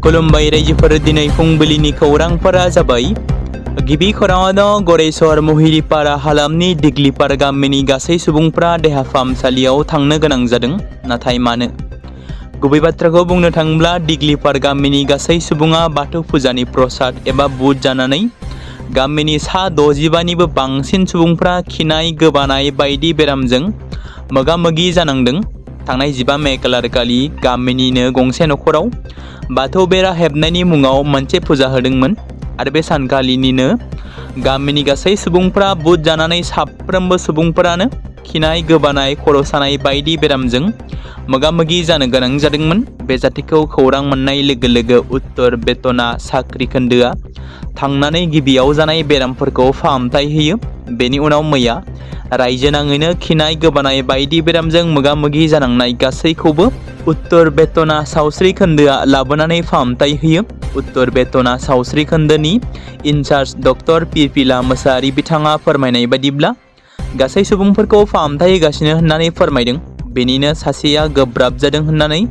खुलुमबाय रायजोफोर दिनै फुंबिलिनि खौरांफोरा जाबाय। गिबि खौराङानो गरेस्वर महिरिपारा हालामनि दिग्लिपार गामिनि गासै सुबुंफ्रा देहा फाहामसालियाव थांनो गोनां जादों। नाथाय मानो? गुबै बाथ्राखौ बुंनो थाङोब्ला दिग्लिपार गामिनि गासै सुबुङा बाथौ फुजानि प्रसाद एबा बुट जानानै गामिनि सा 65निबो बांसिन सुबुंफ्रा खिनाय गोबानाय बायदि बेरामजों मोगा-मोगि जानांदों। थांनाय 15 मे खालारखालि गामिनिनो गंसे नखराव बाथौ बेरा हेबनायनि मुङाव मोनसे फुजा होदोंमोन आरो बे सानखालिनिनो गामिनि गासै सुबुंफ्रा बुट जानानै साफ्रोमबो सुबुंफोरानो खिनाय गोबानाय खर' सानाय बायदि बेरामजों मोगा-मोगि जानो गोनां जादोंमोन। बे जाथायखौ खौरां मोननाय लोगो लोगो उत्तर बेतना साख्रि खोन्दोआ थांनानै गिबियाव जानाय बेरामफोरखौ फाहामथाय होयो। बेनि उनाव मैया रायजो नाङैनो खिनाय गोबानाय बायदि बेरामजों मोगा-मोगि जानांनाय गासैखौबो उत्तर बेतना सावस्रि खोन्दोआ लाबोनानै फाहामथाय होयो। उत्तर बेतना सावस्रि खोन्दोनि इनचार्ज डक्टर पिरपिला मोसाहारि बिथाङा फोरमायनाय बायदिब्ला गासै सुबुंफोरखौ फाहामथाय होगासिनो होननानै फोरमायदों। बेनिनो सासेया गोब्राब जादों होननानै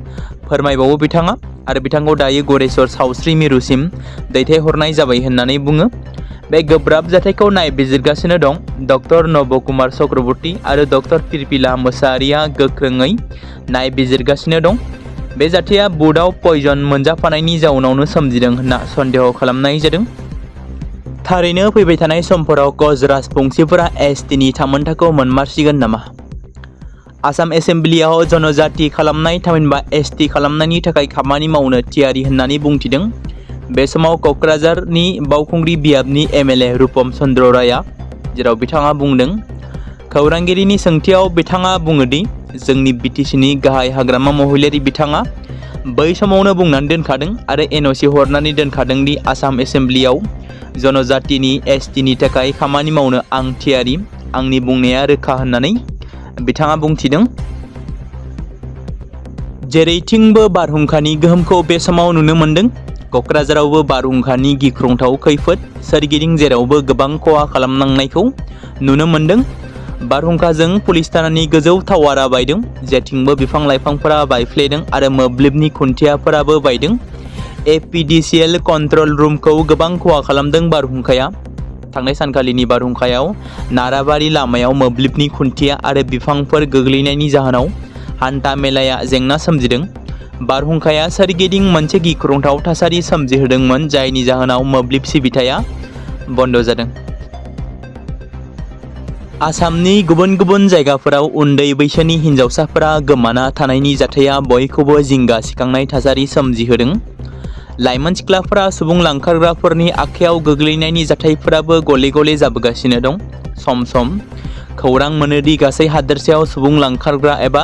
फोरमायबावो बिथाङा आरो बिथांखौ दायो गरेस्वर सावस्रि मिरुसिम दैथायहरनाय जाबाय होननानै बुङो। बे गोब्राब जाथायखौ नायबिजिरगासिनो दं। डक्टर नब कुमार चक्रवर्ती आरो डक्टर पिरपिला मोसाहारिया गोख्रोङै नायबिजिरगासिनो दं। बे जाथाया बुटआव पयजन मोनजाफानायनि जाउनावनो सोमजिदों होनना सन्देह खालामनाय जादों। थारैनो फैबाय थानाय समफोराव कच राजबंशीफोरा एसटिनि थामोनथाखौ मोनमारसिगोन नामा? आसाम एसेम्बलियाव जनजाति खालामनाय थामहिनबा एसटि खालामनायनि थाखाय खामानि मावनो थियारि होननानै बुंथिदों। बे समाव क'क्राझारनि बावखुंग्रि बियाबनि एमएलए रुपम चन्द्र रायआ, जेराव बिथाङा बुंदों, खौरांगिरिनि सोंथियाव बिथाङा बुङोदि जोंनि बिटिसिनि गाहाय हाग्रामा महिलारि बिथाङा बै समावनो बुंनानै दोनखादों आरो एनअसि हरनानै दोनखादों दि आसाम एसेम्बलियाव जनजातिनि एसटिनि थाखाय खामानि मावनो आं थियारि। आंनि बुंनाया रोखा होननानै बिथाङा बुंथिदों। जेरैथिंबो बारहुंखानि गोहोमखौ बे समाव नुनो मोन्दों। क'क्राझारावबो बारहुंखानि गिख्रंथाव खैफोद, सोरगिदिं जेरावबो गोबां खहा खालामनांनायखौ नुनो मोन्दों। बारहुंखाजों पुलिस थानानि गोजौ टावारा बायदों, जेथिंबो बिफां-लाइफांफोरा बायफ्लेदों आरो मोब्लिबनि खुन्थियाफोराबो बायदों। एपिडिसिएल कन्ट्रल रुमखौ गोबां खहा खालामदों बारहुंखाया। थांनाय सानखालिनि बारहुंखायाव नाराबारि लामायाव मोब्लिबनि खुन्थिया आरो बिफांफोर गोग्लैनायनि जाहोनाव हान्था मेलाया जेंना सोमजिदों। बारहुंखाया सोरगिदिं मोनसे गिख्रंथाव थासारि सोमजिहोदोंमोन, जायनि जाहोनाव मोब्लिब सिबिथाया बन्द जादों। आसामनि गुबुन गुबुन जायगाफोराव उन्दै बैसोनि हिन्जावसाफोरा गोमाना थानायनि जाथाया बयखौबो जिंगा सिखांनाय थासारि सोमजिहोदों। लाइमोन सिख्लाफोरा सुबुं लांखारग्राफोरनि आखायाव गोग्लैनायनि जाथायफोराबो गले-गले जाबोगासिनो दं। सम सम खौरां मोनोदि गासै हादोरसायाव सुबुं लांखारग्रा एबा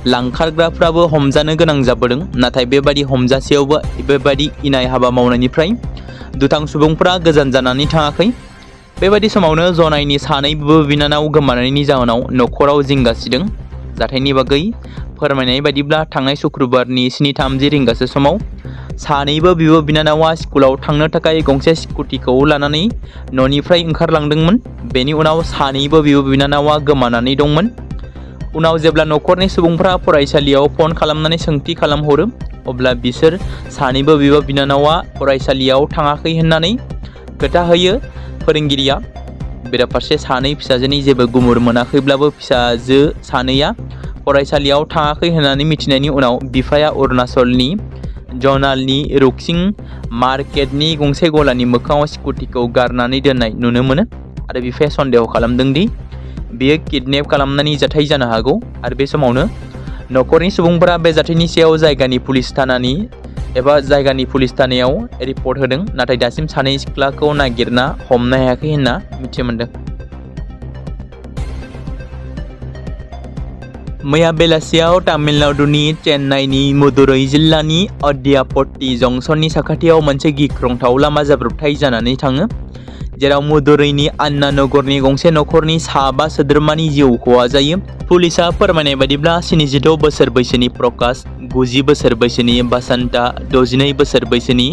लांखारग्राफ्राबो हमजानो गोनां जाबोदों। नाथाय बेबादि हमजासेयावबो बेबादि इनाय हाबा मावनायनिफ्राय दुथां सुबुंफ्रा गोजान जानानै थाङाखै। बेबादि समावनो जनायनि सानैबो बिनानाव गोमानायनि जाहोनाव नखराव जिंगा सिदों। जाथायनि बागै फोरमायनाय बायदिब्ला थांनाय शुक्रबारनि 7:30 रिंगासो समाव सानैबो बिब' बिनानावा स्कुलाव थांनो थाखाय गंसे स्कुटिखौ लानानै न'निफ्राय ओंखारलांदोंमोन। बेनि उनाव सानैबो बिब' बिनानावा गोमानानै दंमोन। उनाव जेब्ला नखरनि सुबुंफ्रा फरायसालियाव फन खालामनानै सोंथि खालामहरो, अब्ला बिसोर सानैबो बिब' बिनानावा फरायसालियाव थाङाखै होननानै खोथा होयो फोरोंगिरिया। बेराफारसे सानै फिसाजोनि जेबो गुमुर मोनाखैब्लाबो फिसाजो सानैया फरायसालियाव थाङाखै होननानै मिथिनायनि उनाव बिफाया अरुणाचलनि जनालनि रुक्सिं मार्केटनि गंसे गलानि मोखाङाव स्कुटिखौ गारनानै दोननाय नुनो मोनो आरो बिफाया सन्देह खालामदों दि बेयो किडनेप खालामनायनि जाथाय जानो हागौ। आरो बे समावनो नखरनि सुबुंफोरा बे जाथायनि सायाव जायगानि पुलिस थानायाव रिपर्ट होदों। नाथाय दासिम सानै सिख्लाखौ नागिरना हमनो हायाखै होनना मिथि मोन्दों। मैया बेलासियाव तामिलनाडुनि चेन्नाइनि मदुरै जिल्लानि अड्डियापट्टी जंक्शननि साखाथियाव मोनसे गिख्रंथाव लामा जाब्रबथाय जानानै थाङो, जेराव मदुरैनि आन्ना नगरनि गंसे नखरनि 5 सोद्रोमानि जिउ खहा जायो। पुलिसआ फोरमायनाय बायदिब्ला 76 बोसोर बैसोनि प्रकाश, 90 बोसोर बैसोनि बसन्ता, 62 बोसोर बैसोनि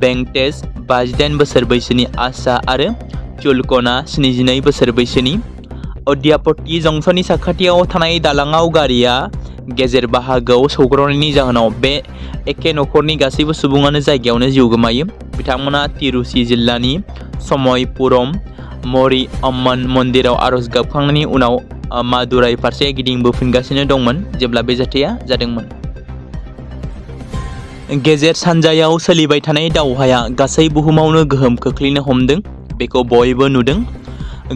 वेंकटेश, 58 बोसोर बैसोनि आशा आरो चुलकना 72 बोसोर बैसोनि। अड्डियापट्टी जंक्शननि साखाथियाव थानाय दालांआव गारिया गेजेर बाहागोआव सौग्रावनायनि जाहोनाव बे एखे नखरनि गासैबो सुबुङानो जायगायावनो जिउ गोमायो। बिथांमोना तिरुचि जिल्लानि समयपुरम मरि अम्मन मन्दिराव आरज गाबखांनायनि उनाव मादुराइ फारसे गिदिंबोफिनगासिनो दंमोन जेब्ला बे जाथाया जादोंमोन। गेजेर सानजायाव सोलिबाय थानाय दावहाया गासै बुहुमावनो गोहोम खोख्लैनो हमदों, बेखौ बयबो नुदों।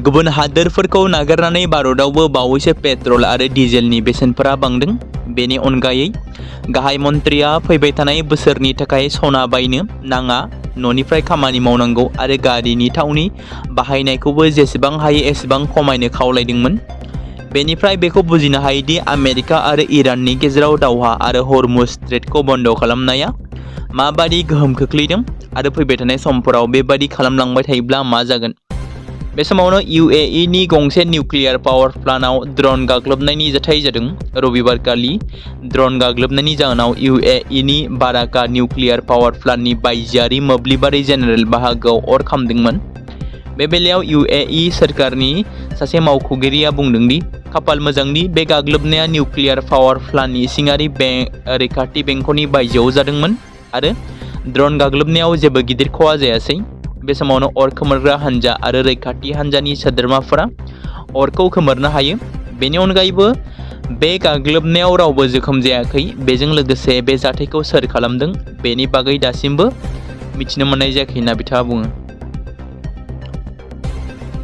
गुबुन हादोरफोरखौ नागारनानै भारतआवबो बावैसो पेट्रल आरो डिजेलनि बेसेनफोरा बांदों। बेनि अनगायै गाहाय मन्थ्रिया फैबाय थानाय बोसोरनि थाखाय सना बायनो नाङा, न'निफ्राय खामानि मावनांगौ आरो गारिनि थावनि बाहायनायखौबो जेसेबां हायो एसेबां खमायनो खावलायदोंमोन। बेनिफ्राय बेखौ बुजिनो हायोदि आमेरिका आरो इराननि गेजेराव दावहा आरो हरमुज स्ट्रेटखौ बन्द खालामनाया माबादि गोहोम खोख्लैदों आरो फैबाय थानाय समफोराव बेबादि खालामलांबाय थायोब्ला मा जागोन। बे समावनो UAE नि गंसे निउक्लियार पावार प्लान्टआव ड्रन गाग्लोबनायनि जाथाय जादों। रबिबारखालि ड्रन गाग्लोबनायनि जाहोनाव UAE नि बाराका निउक्लियार पावार प्लान्टनि बायजोआरि मोब्लिबारि जेनेरेल बाहागोआव अर खामदोंमोन। बे बेलायाव UAE सोरखारनि सासे मावख'गिरिया बुंदोंदि खाफाल मोजांदि बे गाग्लोबनाया निउक्लियार पावार प्लान्टनि इसिङारि रैखाथि बेंखननि बायजोआव जादोंमोन आरो ड्रन गाग्लोबनायाव जेबो गिदिर खहा जायासै। बे समावनो अर खोमोरग्रा हान्जा आरो रैखाथि हान्जानि सोद्रोमाफोरा अरखौ खोमोरनो हायो। बेनि अनगायैबो बे गाग्लोबनायाव रावबो जोखोम जायाखै। बेजों लोगोसे बे जाथायखौ सोर खालामदों बेनि बागै दासिमबो मिथिनो मोननाय जायाखै होनना बिथाङा बुङो।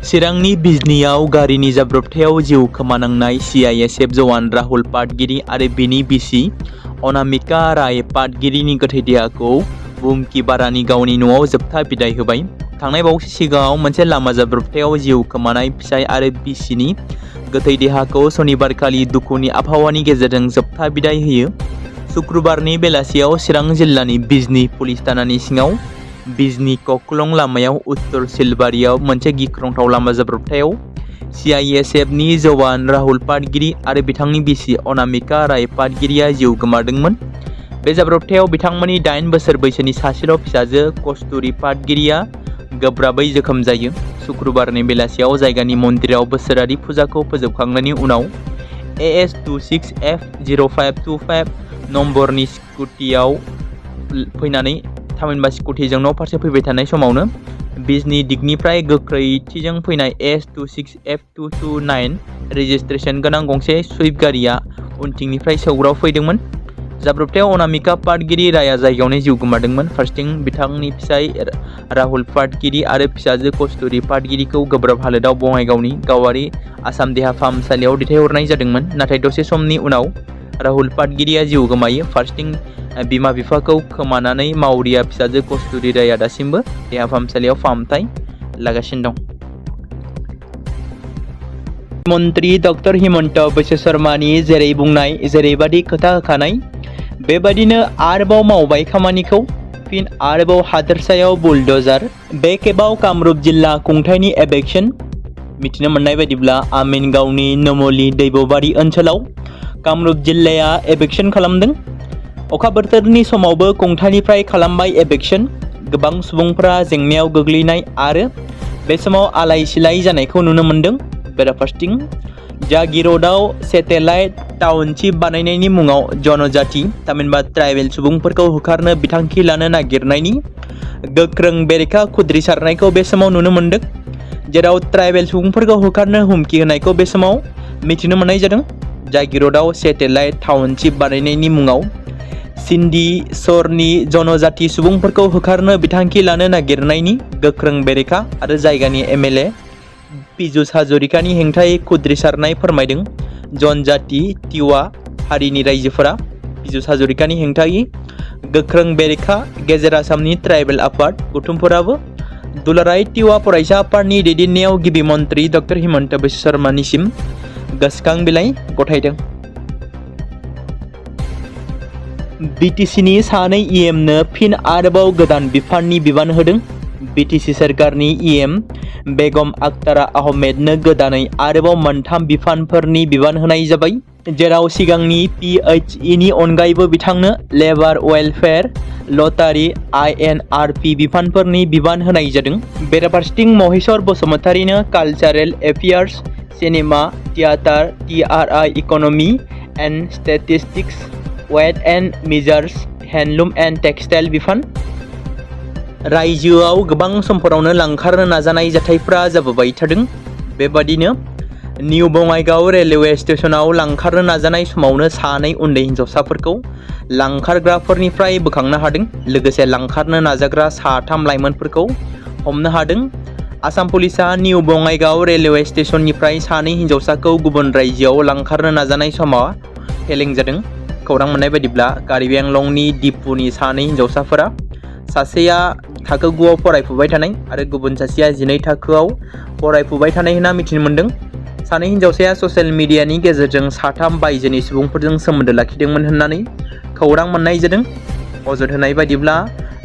चिरांनि बिजनीआव गारिनि जाब्रबथायाव जिउ खोमानांनाय CISF जवान राहुल पाटगिरि आरो बिनि बिसि अनामिका राय पाटगिरिनि गोथै देहाखौ बुमकिबारानि गावनि न'आव जोबथा बिदाय होबाय। थांनाय बावैसो सिगाङाव मोनसे लामा जाब्रबथायाव जिउ खोमानाय फिसाय आरो बिसिनि गोथै देहाखौ सनिबारखालि दुखुनि आबहावानि गेजेरजों जोबथा बिदाय होयो। शुक्रबारनि बेलासियाव चिरां जिल्लानि बिजनी पुलिस थानानि सिङाव बिजनी कक्लं लामायाव उत्तर सिलबारियाव मोनसे गिख्रंथाव लामा जाब्रबथायाव CISF नि जवान राहुल पाटगिरि आरो बिथांनि बिसि अनामिका राय पाटगिरिया जिउ गोमादोंमोन। बे जाब्रबथायाव बिथांमोननि 8 बोसोर बैसोनि सासेल' फिसाजो कस्तुरी पाटगिरिया गोब्राबै जोखोम जायो। शुक्रबारनि बेलासियाव जायगानि मन्दिराव बोसोरारि फुजाखौ फोजोबखांनायनि उनाव AS26F0525 नम्बरनि स्कुटियाव फैनानै थामहिनबा स्कुटिजों न' फारसे फैबाय थानाय समावनो बिजनी दिगनिफ्राय गोख्रैथिजों फैनाय AS26F229 रेजिस्ट्रेसन गोनां गंसे सुइफ्ट गारिया उनथिंनिफ्राय सौग्राव फैदोंमोन। जाब्रबथायाव अनामिका पाटगिरि राया जायगायावनो जिउ गोमादोंमोन। फारसेथिं बिथांनि फिसाय राहुल पाटगिरि आरो फिसाजो कस्तुरी पाटगिरिखौ गोब्राब हालोदाव बङाइगावनि गावारि आसाम देहा फाहामसालियाव दैथायहरनाय जादोंमोन। नाथाय दसे समनि उनाव राहुल पाटगिरिया जिउ गोमायो। फारसेथिं बिमा बिफाखौ खोमानानै मावरिया फिसाजो कस्तुरी राया दासिमबो देहा फाहामसालियाव फाहामथाय लागासिनो दं। मन्त्री डक्टर हिमन्त बिश्व शर्मानि जेरै बुंनाय जेरैबादि खोथा होखानाय बेबादिनो आरोबाव मावबाय खामानिखौ। फिन आरोबाव हादोरसायाव बुलडोजार। बे खेबाव कामरुप जिल्ला खुंथायनि एबेक्शन। मिथिनो मोननाय बायदिब्ला आमिनगावनि नमोली दैबबारि ओनसोलाव कामरुप जिल्लाया एबेक्शन खालामदों। अखा बोथोरनि समावबो खुंथायनिफ्राय खालामबाय एबेक्शन। गोबां सुबुंफोरा जेंनायाव गोग्लैनाय आरो बे समाव आलाय सिलाय जानायखौ नुनो मोनदों। बेराफारसेथिं जागिर'डआव सेटेलाइट टाउनशिप बानायनायनि मुङाव जनजाति थामहिनबा ट्राइबेल सुबुंफोरखौ होखारनो बिथांखि लानो नागिरनायनि गोख्रों बेरेखा खुद्रिसारनायखौ बे समाव नुनो मोनदों, जेराव ट्राइबेल सुबुंफोरखौ होखारनो हुमखि होनायखौ बे समाव मिथिनो मोननाय जादों। जागिर'डआव सेटेलाइट टाउनशिप बानायनायनि मुङाव सिन्धी सरनि जनजाति सुबुंफोरखौ होखारनो बिथांखि लानो नागिरनायनि गोख्रों बेरेखा आरो जायगानि MLA पीयूष हाजरिकानि हेंथायै खुद्रिसारनाय फोरमायदों। जनजाति तिवा हारिनि रायजोफोरा पीयूष हाजरिकानि हेंथायै गोख्रों बेरेखा। गेजेर आसामनि ट्राइबेल आफाद गौथुमफोराबो दुलाराय तिवा फरायसा आफादनि दैदेननायाव गिबि मन्त्री डक्टर हिमन्त बिश्व शर्मानिसिम गोसोखां बिलाइ गथायदों। BTCनि सानै EMनो फिन आरोबाव गोदान बिफाननि बिबान होदों। BTC सोरखारनि EM बेगम आख्तारा आहमेदनो गोदानै आरोबाव मोनथाम बिफानफोरनि बिबान होनाय जाबाय, जेराव सिगांनि PHEनि अनगायैबो बिथांनो लेबार वेलफेयार, लटारि, INRP बिफानफोरनि बिबान होनाय जादों। बेराफारसेथिं महेश्वर बसुमतारीनो cultural affairs, cinema, theatre, TRI, economy and Statistics, Weight and Measures, Handloom and Textile बिफान। रायजोआव गोबां समफोरावनो लांखारनो नाजानाय जाथायफोरा जाबोबाय थादों। बेबादिनो निउ बङाइगाव रेलवे स्टेशनाव लांखारनो नाजानाय समावनो सानै उन्दै हिनजावसाफोरखौ लांखारग्राफोरनिफ्राय बोखांनो हादों। लोगोसे लांखारनो नाजाग्रा साथाम लाइमोनफोरखौ हमनो हादों। आसाम पुलिसा निउ बङाइगाव रेलवे स्टेशननिफ्राय सानै हिनजावसाखौ गुबुन रायजोआव लांखारनो नाजानाय समाव फेलें जादों। खौरां मोननाय बायदिब्ला कार्बि आंलंनि डिपुनि सानै हिनजावसाफोरा सासेया थाखो 9आव फरायफुबाय थानाय आरो गुबुन सासेया 12 थाखोआव फरायफुबाय थानाय होनना मिथिनो मोन्दों। सानै हिनजावसाया ससियेल मिडियानि गेजेरजों साथाम बायजोनि सुबुंफोरजों सोमोन्दो लाखिदोंमोन होननानै खौरां मोननाय जादों। अजद होनाय बायदिब्ला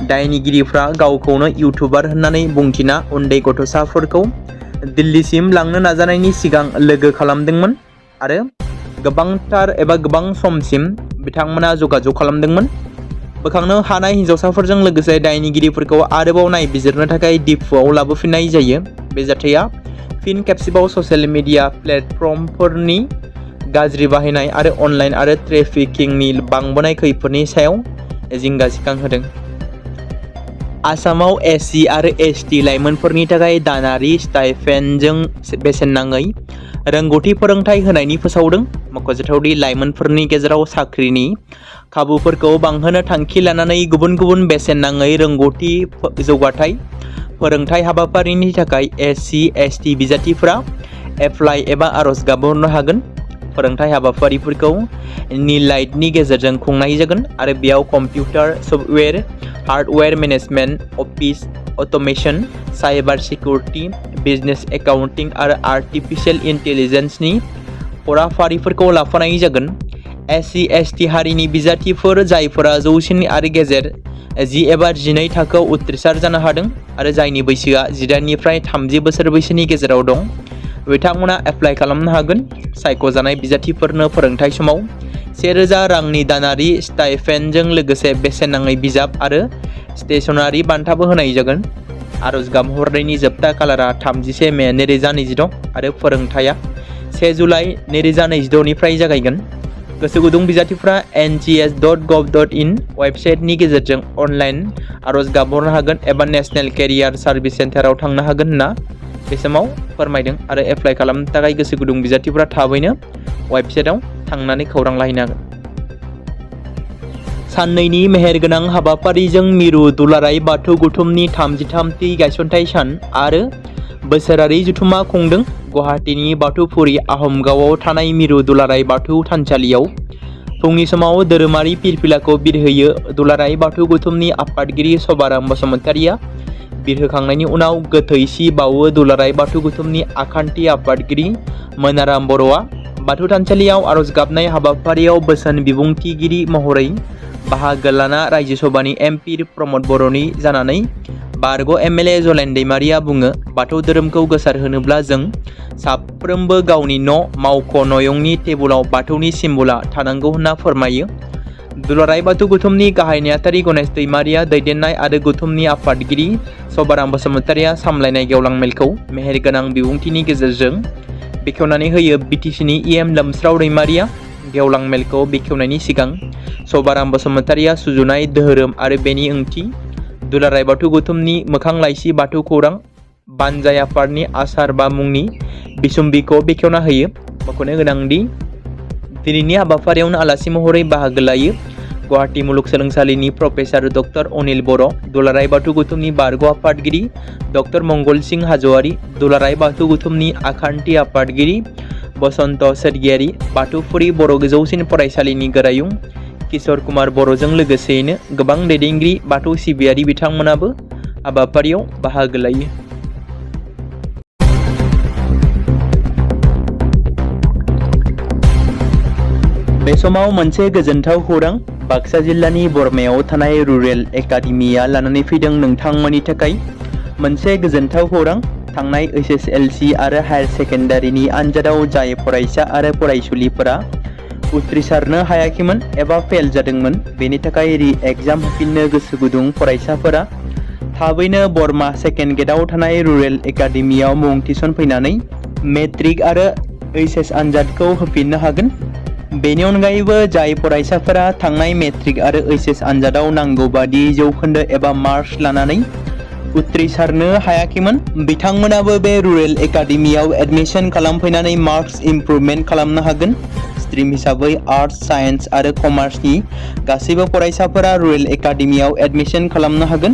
दायनिगिरिफ्रा गावखौनो इउटुबार होननानै बुंथिना उन्दै गथ'साफोरखौ दिल्लीसिम लांनो नाजानायनि सिगां लोगो खालामदोंमोन आरो गोबां समसिम बिथांमोना जगाजग खालामदोंमोन। बोखांनो हानाय हिनजावसाफोरजों लोगोसे दायनिगिरिफोरखौ आरोबाव नायबिजिरनो थाखाय डिपुआव लाबोफिननाय जायो। बे जाथाया फिन खेबसेबाव ससियेल मिडिया प्लेटफर्मफोरनि गाज्रि बाहायनाय आरो अनलाइन आरो ट्रेफिकिंनि बांबोनाय खैफोदनि सायाव जिंगा सिखांहोदों। आसामाव एससि आरो एसटि लाइमोनफोरनि थाखाय दानारि स्टाइपेन्डजों बेसेन नाङै रोंगौथि फोरोंथाय होनायनि फोसावदों। मख'जाथावदि लाइमोनफोरनि गेजेराव साख्रिनि खाबुफोरखौ बांहोनो थांखि लानानै गुबुन गुबुन बेसेन नाङै रोंगौथि जौगाथाय फोरोंथाय हाबाफारिनि थाखाय एससि एसटि बिजाथिफोरा एप्लाइ एबा आर'ज गाबहरनो हागोन। फोरोंथाय हाबाफारिफोरखौ निलाइटनि गेजेरजों खुंनाय जागोन आरो बेयाव computer software, hardware management, office automation, cyber security, business accounting आरो आर्टिफिशियेल इन्टेलिजेन्सनि फराफारिफोरखौ लाफानाय जागोन। एससि एसटि हारिनि बिजाथिफोर जायफोरा जौसिन आरो गेजेर 10 एबा 12 थाखोआव उथ्रिसार जानो हादों आरो जायनि बैसोआ 18 निफ्राय 30 बोसोर बैसोनि गेजेराव दं, बिथांमोना एप्लाइ खालामनो हागोन। सायख'जानाय बिजाथिफोरनो फोरोंथाय समाव 1000 रांनि दानारि स्टाइपेन्डजों लोगोसे बेसेन नाङै बिजाब आरो स्टेशनारि बान्थाबो होनाय जागोन। आर'ज गाबहरनायनि जोबथा खालारा 31 मे 2026 आरो फोरोंथाया 1 जुलाइ 2026 निफ्राय जागायगोन। गोसो गुदुं बिजाथिफ्रा nhs.gov.in वेबसाइटनि गेजेरजों अनलाइन आर'ज गाबहरनो हागोन एबा नेशनेल केरियार सार्भिस सेन्टाराव थांनो हागोन होनना बे समाव फोरमायदों आरो एप्लाइ खालामनो थाखाय गोसो गुदुं बिजाथिफ्रा थाबैनो वेबसाइटआव थांनानै खौरां लाहैनो हागोन। साननैनि मेहेरगोनां हाबाफारिजों मिरु दुलाराय बाथौ गौथुमनि 33थि गायसनथाय सान आरो बोसोरारि जथुम्मा खुंदों। गुवाहाटीनि बाथौफुरि आहमगावआव थानाय मिरु दुलाराय बाथौ थानसालियाव फुंनि समाव धोरोमारि फिरफिलाखौ बिरहोयो दुलाराय बाथौ गौथुमनि आफादगिरि सभाराम बसुमतारिया। बिरहोखांनायनि उनाव गोथै सि बावो दुलाराय बाथौ गौथुमनि आखान्थि आफादगिरि मोनाराम बर'आ। बाथौ थानसालियाव आर'ज गाबनाय हाबाफारियाव बोसोन बिबुंथिगिरि महरै बाहागो लाना रायजो सभानि एमपि प्रमद बर'नि जानानै बारग' एमएलए जलेन दैमारिया बुङो, बाथौ धोरोमखौ गोसारहोनोब्ला जों साफ्रोमबो गावनि न', मावख', नयंनि टेबुलाव बाथौनि सिम्बला थानांगौ होनना फोरमायो। दुलाराय बाथौ गौथुमनि गाहाय नेहाथारि गणेश दैमारिया दैदेननाय आरो गौथुमनि आफादगिरि सभाराम बसुमतारिया सामलायनाय गेवलां मेलखौ मेहेरगोनां बिबुंथिनि गेजेरजों बेखेवनानै होयो। बिटिसिनि इएम लोमस्राव दैमारिया गेवलां मेलखौ बेखेवनायनि सिगां सभाराम बसुमतारिया सुजुनाय धोरोम आरो बेनि ओंथि, दुलाराय बाथौ गौथुमनि मोखां लाइसि बाथौ खौरां, बानजाय आफादनि आसार बा मुंनि बिसुम्बिखौ बेखेवना होयो। मख'नो गोनांदि दिनैनि हाबाफारियावनो आलासि महरै बाहागो लायो गुवाहाटी मुलुगसोलोंसालिनि प्रफेसार डक्टर अनिल बर', दुलाराय बाथौ गौथुमनि बारग' आफादगिरि डक्टर मंगल सिंह हाज'वारि, दुलाराय बाथौ गौथुमनि आखान्थि आफादगिरि बसन्त सोरगियारि, बाथौफुरि बर' गोजौसिन फरायसालिनि गोरायुं किशोर कुमार बर'जों लोगोसेयैनो गोबां दैदेनगिरि बाथौ सिबियारि बिथांमोनाबो हाबाफारियाव बाहागो लायो। बे समाव मोनसे गोजोनथाव खौरां बाक्सा जिल्लानि बरमायाव थानाय रुरेल एकाडेमिया लानानै फैदों नोंथांमोननि थाखाय मोनसे गोजोनथाव खौरां। थांनाय एसएसएलसी आरो हायार सेकेन्डारिनि आनजादाव जाय फरायसा आरो फरायसुलिफोरा उथ्रिसारनो हायाखैमोन एबा फेल जादोंमोन, बेनि थाखाय रि एग्जाम होफिननो गोसो गुदुं फरायसाफोरा थाबैनो बरमा सेकेन्ड गेटआव थानाय रुरेल एकाडेमियाव मुं थिसनफैनानै मेट्रिक आरो एचएस आनजादखौ होफिननो हागोन। बेनि अनगायैबो जाय फरायसाफोरा थांनाय मेट्रिक आरो एचएस आनजादाव नांगौ बादि जौखोन्दो एबा मार्क्स लानानै उथ्रिसारनो हायाखैमोन बिथांमोनाबो बे रुरेल एकाडेमियाव एडमिशन खालामफैनानै मार्क्स इमप्रुभमेन्ट खालामनो हागोन। स्ट्रीम हिसाबै आर्ट्स, साइन्स आरो कमार्सनि गासैबो फरायसाफोरा रुरेल एकाडेमियाव एडमिशन खालामनो हागोन।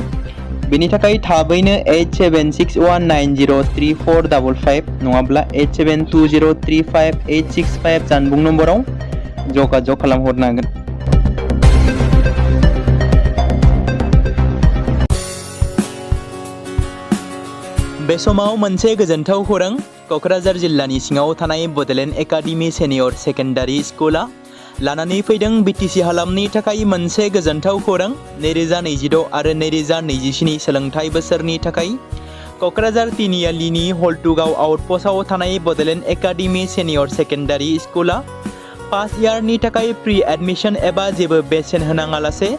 बेनि थाखाय थाबैनो 8761903455 नङाब्ला 87203585 जानबुं नम्बराव जगाजग खालामहरनो हागोन। बे समाव मोनसे गोजोनथाव खौरां क'क्राझार जिल्लानि सिङाव थानाय बड'लेण्ड एकाडेमि सेनियर सेकेन्डारि स्कुला लानानै फैदों बिटिसि हालामनि थाखाय मोनसे गोजोनथाव खौरां 2026 आरो 2027 सोलोंथाइ बोसोरनि थाखाय क'क्राझार तिनिआलिनि हल्टुगाव आउटपस्टआव थानाय बड'लेण्ड एकाडेमि सेनियर सेकेन्डारि स्कुला फार्स्ट इयारनि थाखाय प्रि एडमिशन एबा जेबो बेसेन होनाङालासे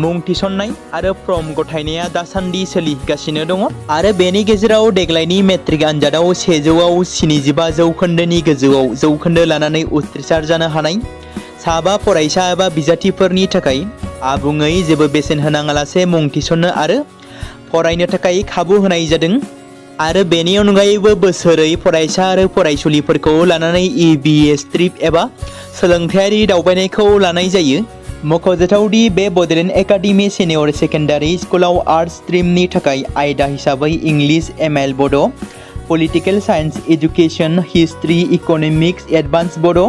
मुं थिसननाय आरो फर्म गथायनाया दासान्दि सोलिगासिनो दङ आरो बेनि गेजेराव देग्लायनि मेट्रिक आनजादाव 100आव 75 जौखोन्दोनि गोजौआव जौखोन्दो लानानै उथ्रिसार जानो हानाय साबा फरायसा एबा बिजाथिफोरनि थाखाय आबुङै जेबो बेसेन होनाङालासे मुं थिसननो आरो फरायनो थाखाय खाबु होनाय जादों आरो बेनि अनगायैबो बोसोरै फरायसा आरो फरायसुलिफोरखौ लानानै EBS ट्रिप एबा सोलोंथायारि दावबायनायखौ लानाय जायो। मख'जाथावदि बे बड'लेण्ड एकाडेमि सेनियर सेकेन्डारि स्कुलाव आर्ट्स स्ट्रिमनि थाखाय आयदा हिसाबै इंलिश ML बड', political science education, history, economics, advance बड'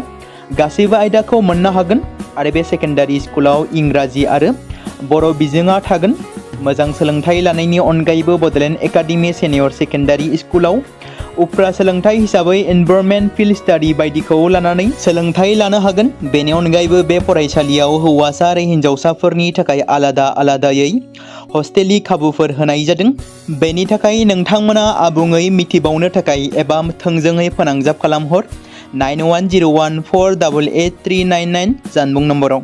गासैबो आयदाखौ मोननो हागोन आरो बे सेकेन्डारि स्कुलाव इंराजि आरो बर' बिजोङा थागोन। मोजां सोलोंथाइ लानायनि अनगायैबो बड'लेण्ड एकाडेमि सेनियर सेकेन्डारि स्कुलाव उफ्रा सोलोंथाइ हिसाबै एनभायरनमेन्ट फिल्ड स्टाडि बायदिखौ लानानै सोलोंथाइ लानो हागोन। बेनि अनगायैबो बे फरायसालियाव हौवासा आरो हिन्जावसाफोरनि थाखाय आलादा आलादायै हस्टेलनि खाबुफोर होनाय जादों। बेनि थाखाय नोंथांमोना आबुङै मिथिबावनो थाखाय एबा थोंजोङै फोनांजाब खालामहर 9101488399 जानबुं नम्बराव।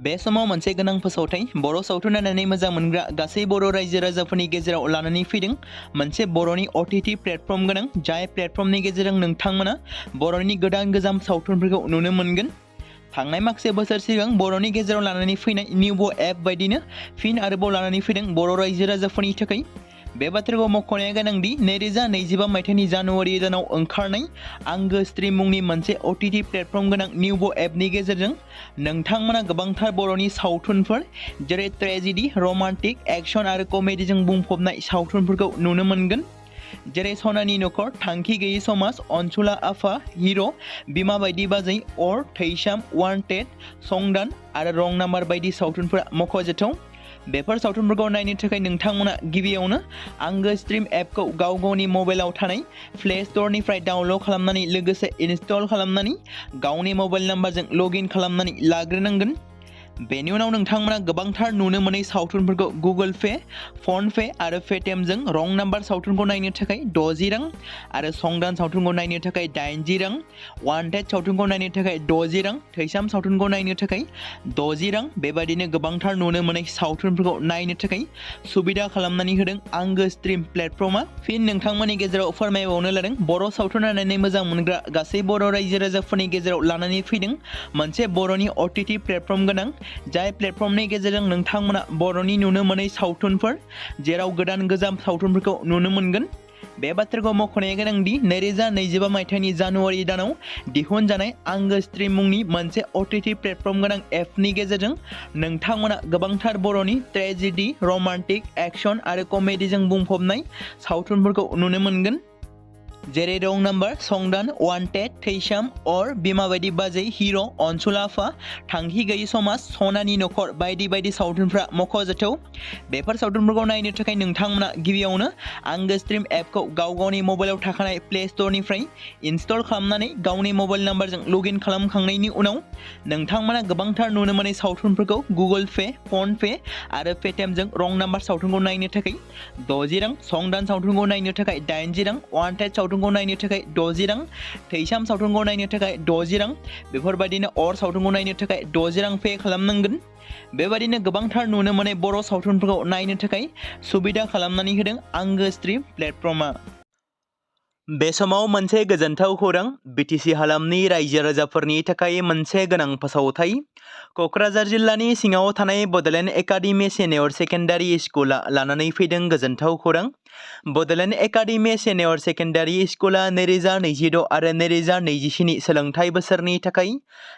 बे समाव मोनसे गोनां फोसावथाय बर' सावथुन नायनानै मोजां मोनग्रा गासै बर' रायजो राजाफोरनि गेजेराव लानानै फैदों मोनसे बर'नि OTT प्लेटफर्म गोनां जाय प्लेटफर्मनि गेजेरजों नोंथांमोना बर'नि गोजाम सावथुनफोरखौ नुनो मोनगोन। थांनाय माखासे बोसोर सिगां बर'नि गेजेराव लानानै फैनाय निउबो एप बायदिनो फिन आरोबाव लानानै फैदों बर' रायजो राजाफोरनि थाखाय। बे बाथ्राखौ मख'नाया गोनांदि 2025 मायथाइनि जानुवारि दानाव ओंखारनाय आंगो स्ट्रीम मुंनि मोनसे OTT प्लेटफर्म गोनां निउबो एपनि गेजेरजों नोंथांमोना गोबांथार बर'नि सावथुनफोर जेरै ट्रेजेडी, रमान्टिक, एक्शन आरो कमेडीजों बुंफबनाय सावथुनफोरखौ नुनो मोनगोन। जेरै सनानि नखर, थांखि गैयै समाज, अनसुला आफा, हिर', बिमा बायदि बाजै, अर, थैसाम, वान्टेड, संदान आरो रं नाम्बार बायदि सावथुनफोरा मख'जाथाव। बेफोर सावथुनफोरखौ नायनो थाखाय नोंथांमोना गिबियावनो आंगो स्ट्रीम एपखौ गावनि मबाइलाव थानाय प्ले स्ट'रनिफ्राय डाउनल'ड खालामनानै लोगोसे इनस्टल खालामनानै गावनि मबाइल नाम्बारजों लगइन खालामनानै लाग्रोनांगोन। बेनि उनाव नोंथांमोना गोबांथार नुनो मोनै सावथुनफोरखौ गुगोल पे, फन पे आरो पेटिएमजों रं नाम्बार सावथुनखौ नायनो थाखाय 60 रां आरो संदान सावथुनखौ नायनो थाखाय 80 रां, वान्टेड सावथुनखौ नायनो थाखाय 60 रां, थैसाम सावथुनखौ नायनो थाखाय 60 रां बेबायदिनो गोबांथार नुनो मोनै सावथुनफोरखौ नायनो थाखाय सुबिदा खालामनानै होदों आंगो स्ट्रीम प्लेटफर्मा। फिन नोंथांमोननि गेजेराव फोरमायबावनो लादों बर' सावथुन नायनानै मोजां मोनग्रा गासै बर' रायजो राजाफोरनि गेजेराव लानानै फैदों मोनसे बर'नि OTT प्लेटफर्म गोनां जाय प्लेटफर्मनि गेजेरजों नोंथांमोना बर'नि नुनो मोनै सावथुनफोर जेराव गोजाम सावथुनफोरखौ नुनो मोनगोन। बे बाथ्राखौ मख'नाया गोनांदि 2025 मायथाइनि जानुवारि दानाव दिहुनजानाय आंगो स्ट्रीम मुंनि मोनसे OTT प्लेटफर्म गोनां एपनि गेजेरजों नोंथांमोना गोबांथार बर'नि ट्रेजेडी, रमान्टिक, एक्शन आरो कमेडीजों बुंफबनाय सावथुनफोरखौ नुनो मोनगोन। जेरै रं नाम्बार, संदान, वान्टेड, थैसाम, अर, बिमा बायदि बाजै, हिर', अनसुला आफा, थांखि गैयै समाज, सनानि नखर बायदि बायदि सावथुनफ्रा मख'जाथाव। बेफोर सावथुनफोरखौ नायनो थाखाय नोंथांमोना गिबियावनो आंगो स्ट्रीम एपखौ गावनि मबाइलाव थाखानाय प्ले स्ट'रनिफ्राय इनस्टल खालामनानै गावनि मबाइल नाम्बारजों लगइन खालामखांनायनि उनाव नोंथांमोना गोबांथार नुनो मोनै सावथुनफोरखौ गुगोल पे, फन पे आरो पेटिएमजों रं नाम्बार सावथुनखौ नायनो थाखाय 60 रां, संदान सावथुनखौ नायनो थाखाय 80 रां, वान्टेड सावथुनखौ नायनो थाखाय 60 रां, थैसाम सावथुनखौ नायनो थाखाय 60 रां बेफोरबायदिनो अर सावथुनखौ नायनो थाखाय 60 रां पे खालामनांगोन। बेबायदिनो गोबांथार नुनो मोनै बर' सावथुनफोरखौ नायनो थाखाय सुबिदा खालामनानै होदों आंगो स्ट्रीम प्लेटफर्मा। बे समाव मोनसे गोजोनथाव खौरां बिटिसि हालामनि रायजो राजाफोरनि थाखाय मोनसे गोनां फोसावथाय। क'क्राझार जिल्लानि सिङाव थानाय बड'लेण्ड एकाडेमि सेनियर सेकेन्डारि स्कुला लानानै फैदों गोजोनथाव खौरां। बड'लेण्ड एकाडेमि सेनियर सेकेन्डारि स्कुला 2026 आरो 2027 सोलोंथाइ बोसोरनि थाखाय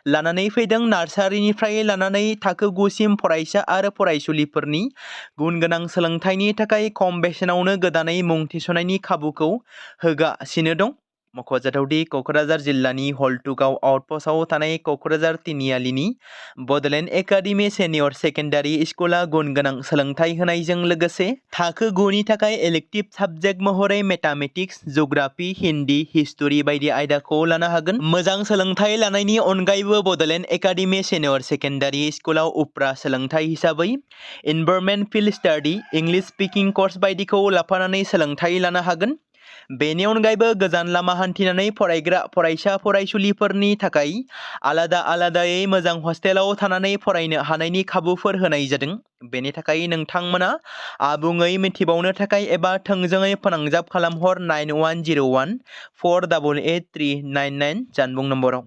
लानानै फैदों नार्सारिनिफ्राय लानानै थाखो 9 सिम फरायसा आरो फरायसुलिफोरनि गुन गोनां सोलोंथाइनि थाखाय खम बेसेनावनो गोदानै मुं थिसननायनि खाबुखौ होगासिनो दं। मख'जाथावदि क'क्राझार जिल्लानि हल्टुगाव आउटपस्टआव थानाय क'क्राझार तिनिआलिनि बड'लेण्ड एकाडेमि सेनियर सेकेन्डारि स्कुला गुन गोनां सोलोंथाइ होनायजों लोगोसे थाखो 9 नि थाखाय इलेक्टिभ साबजेक्ट महरै मेथामेटिक्स, जिअ'ग्राफि, हिन्दी, हिस्टरि बायदि आयदाखौ लानो हागोन। मोजां सोलोंथाइ लानायनि अनगायैबो बड'लेण्ड एकाडेमि सेनियर सेकेन्डारि स्कुलाव उफ्रा सोलोंथाइ हिसाबै environment field study, English speaking course बायदिखौ लाफानानै सोलोंथाइ लानो हागोन। बेनि अनगायैबो गोजान लामा हान्थिनानै फरायग्रा फरायसा फरायसुलिफोरनि थाखाय आलादा आलादायै मोजां हस्टेलाव थानानै फरायनो हानायनि खाबुफोर होनाय जादों। बेनि थाखाय नोंथांमोना आबुङै मिथिबावनो थाखाय एबा थोंजोङै फोनांजाब खालामहर 9101 488 399 जानबुं नम्बराव।